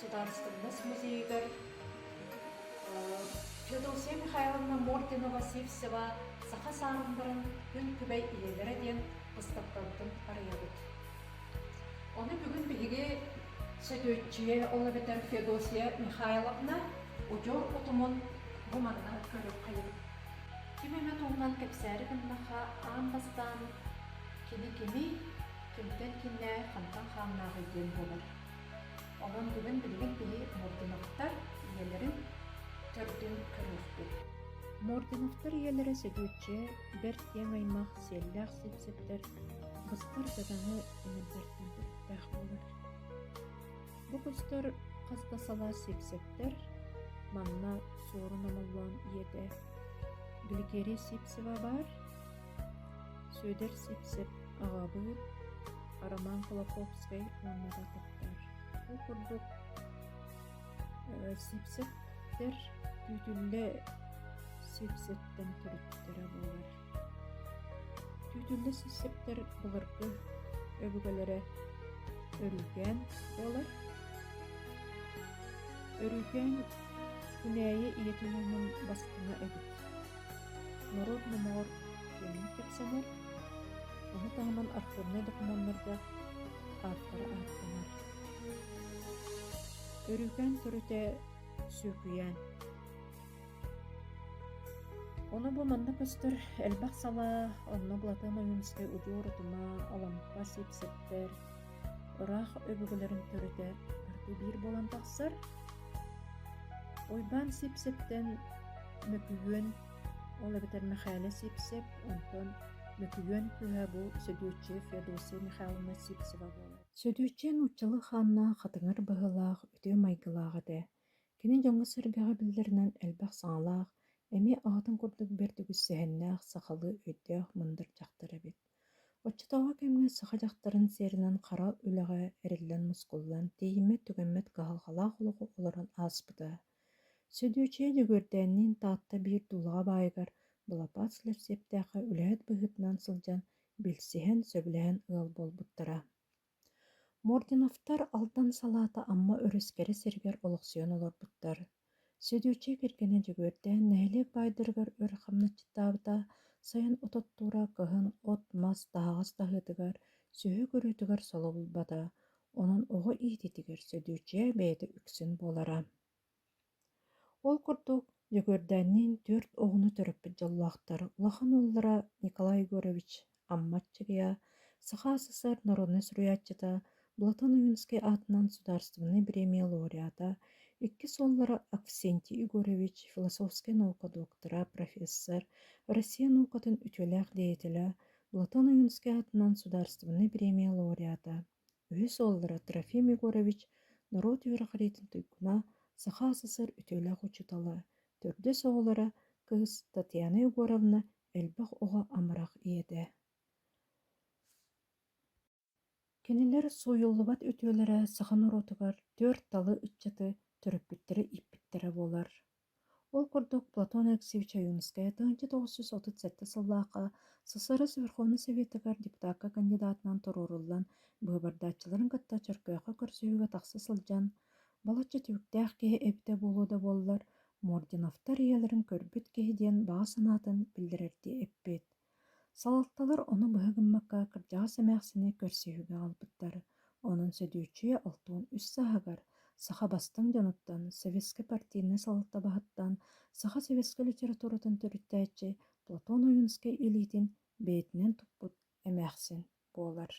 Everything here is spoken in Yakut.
Судаарыстыбаннас музейыгар Феодосия Михайловна Мординова-Сивцева Саха саарыннарын күн күбэй ийэлэрэ диэн быыстапкабытын арыйабыт. Ону бүгүн биһиги Сөдүөччүйэ, ол эбэтэр Феодосия Михайловна удьуор утумун бу манна көрүөххэйиҥ. Ким эмэ туһунан кэпсээри гыннахха, аан бастаан кини кимий, кимтэн кимнээх, хантан хааннааҕый диэн буолар. Онон бүгүн билигин биһи Мординовтар ийэлэрин төрдүн көрүөхпүт. Мординовтар ийэлэрэ Сөдүөччүйэ бэрт киэҥ аймах сиэллээх сипсиптэр быстар дьадаҥы тимирдэртэн төрүттээх буолар. Бу көстөр хас да салаа сипсиптэр, манна Суорун Омоллоон ийэтэ Гликерия Сипсева баар, Сүөдэр Сипсеп аҕабыыт, Роман Кулаковскай уонна да атыттар. Ол курдук Сипсептэр Түүтүллэ Сипсеттэн төрүттэрэ буолар. Түүтүллэ Сипсептэр былыргы өбүгэлэрэ Өрүүкээн буолар. Өрүүкээн Күнээйи ийэтин уһун бастыҥа эбит. Норуот номоҕор киэҥник кэпсэнэр, ону таһынан архивнай докумуоннарга ааттара ааттанар. Өрүүкээн төрүтэ Сүөкүйээн. Ону бу манна көстөр элбэх салаа, онно Былатыан Ойуунускай удьуор утума, Алампа Сиипсэптэр, ыраах өбүгэлэрин төрүтэ барыта биир буолан тахсар. Уйбаан Сиипсэптэн Мөкүйүөн, ол эбэтэр Мэхээлэ Сиипсэп, онтон Мөкүйүөн кыыһа бу Сөдүөччүйэ Феодосия Михайловна Сивцева буолар. Сөдүөччүйэ нууччалыы хааннаах, хатыҥыр быһыылаах, үтүө майгылаах этэ. Кини дьоҥҥо-сэргэҕэ биллэринэн элбэх саҥалаах, эмиэ аҕатын курдук бэрт үгүс сэһэннээх, сахалыы өйдөөх мындыр дьахтар эбит. Оччотооҕу кэмҥэ саха дьахтарын сиэринэн хара үлэҕэ эриллэн-мускуллан, тиийиммэт-түгэммэт кыһалҕалаах олоҕу олорон ааспыта. Сөдүөчүйэ Дьөгүөрдээнниин Таатта биир дуулаҕа баайыгар Былапаат Силэпсиэптээххэ үлэһит быһыытынан сылдьан билсиһэн, сөбүлэһэн ыал буолбуттара. Мординовтар Алдан салаата Амма өрүс кэрэ сиригэр олохсуйан олорбуттар. Сөдүөччүйэ кэргэнэ Дьөгүөрдээн нэһилиэк баайдарыгар өр хамначчыттаабыта, сайын от оттуура, кыһын от-мас, таһаҕас таһыытыгар, сүөһү көрүүтүгэр соло булбата, онон оҕо иитиитигэр Сөдүөччүйэ бэйэтэ үксүн буолара. Ол курдук, Дьөгүөрдээнниин түөрт оҕону төрөппүт дьоллоохтор. Улахан уоллара Николай Егорович Амма Аччыгыйа, Саха СССР народнай суруйааччыта, Платон Ойуунускай аатынан Судаарыстыбаннай бириэмийэ лауреата, иккис уоллара Авксентий Егорович, философскай наука доктора, профессор, Россия наукатын үтүөлээх деятелэ, Платон Ойуунускай аатынан Судаарыстыбаннай бириэмийэ лауреата. Үһүс уоллара Трофим Егорович норуот үөрэҕириитин туйгуна, Саха СССР үтүөлээх учуутала, төрдүс оҕолоро кыыс Татьяна Егоровна элбэх оҕо амарах ийэтэ. Кинилэр сууйуллубат үтүөлэрэ саха норуотугар түөрт талы ыччаты төрөппүттэрэ ииппиттэрэ буолар. Ол курдук Платон Алексеевич Ойуунускай 1937 сыллаахха СССР Верховнай Советыгар депутакка кандидатынан туруоруллан быыбардааччыларын кытта Чөркөөххө көрсүһүүгэ тахса сылдьан, балачча түбүктээх киһи эбитэ буолуо да буоллар, Мординовтар ийэлэрин көрбүт киһи диэн баҕа санаатын биллэрэрдии эппит. Салалталар ону быһа гыммакка кырдьаҕас эмээхсини көрсүһүүгэ аҕалбыттар. Онон Сөдүөччүйэ 63 сааһыгар саха бастыҥ дьонуттан, советскай партийнай салалта баһыттан, саха советскай литературатын төрүттээччи Платон Ойуунускай илиитин бэйэтинэн туппут эмээхсин буолар.